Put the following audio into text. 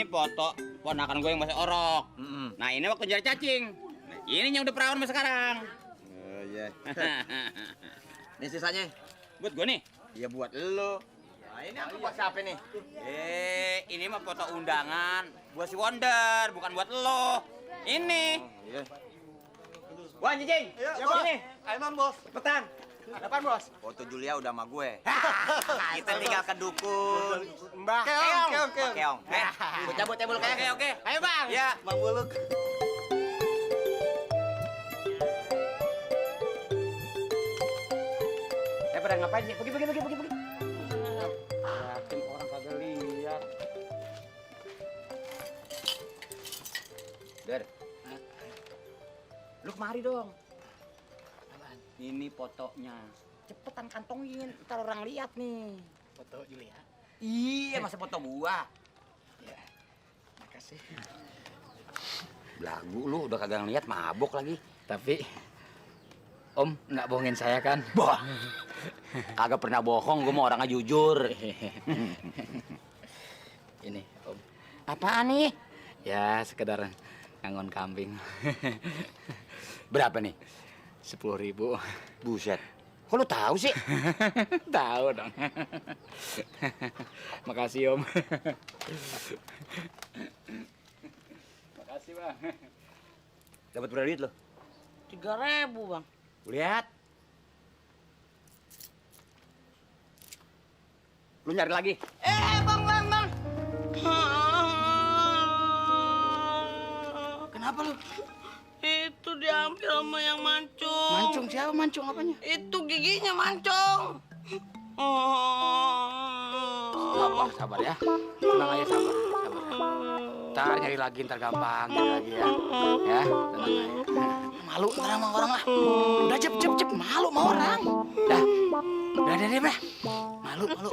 Ini foto ponakan gue yang masih orok. Nah, ini waktu jadi cacing. Nah, ini yang udah perawan mas sekarang. Oh iya. Ini sisanya. Buat gue nih. Iya buat lo. Nah, ini aku buat siapa nih? Ini mah foto undangan. Buat si Wonder, bukan buat lo. Ini. Oh, iya. Wah, Cicing. Iya, Ya, Bos. sini. Ayo non, Bos. Cepetan. Depan, Bos. Foto Julia udah sama gue. Kita tinggal ke dukun. Mbah Keong, keong, keong. Keong. Gue cabut ya bulu keong. Oke. Ayo, Bang. Ya. Bang Buluk. Pada ngapain sih? Pergi. Yakin orang kagak lihat. Der. Lu kemari dong. Apaan? Ini fotonya. Cepetan kantongin, ntar orang lihat nih. Foto Julia. Iya, masa foto gua. Ya, makasih. Belagu lu udah kagak ngeliat, mabok lagi. Tapi Om nggak bohongin saya kan? Boh. Kagak pernah bohong, gua mau orangnya jujur. Ini Om. Apaan nih? Ya sekedar ngangon kambing. Berapa nih? 10.000. Buset. Kok lu tahu sih? Tahu dong. Makasih Om. Makasih Bang. Dapat berapa duit lo? 3.000 bang. Lihat. Lu nyari lagi? Bang. Kenapa lu? Itu diambil sama yang mancung. Mancung siapa? Mancung apanya? Itu giginya mancung. Sabar ya. Tenang aja sabar. Ntar nyari lagi, ntar gampang nyari lagi ya. Ya, tenang aja. Malu ntar sama orang lah. Udah cep. Malu sama orang. Dah. Udah deh, Malu orang.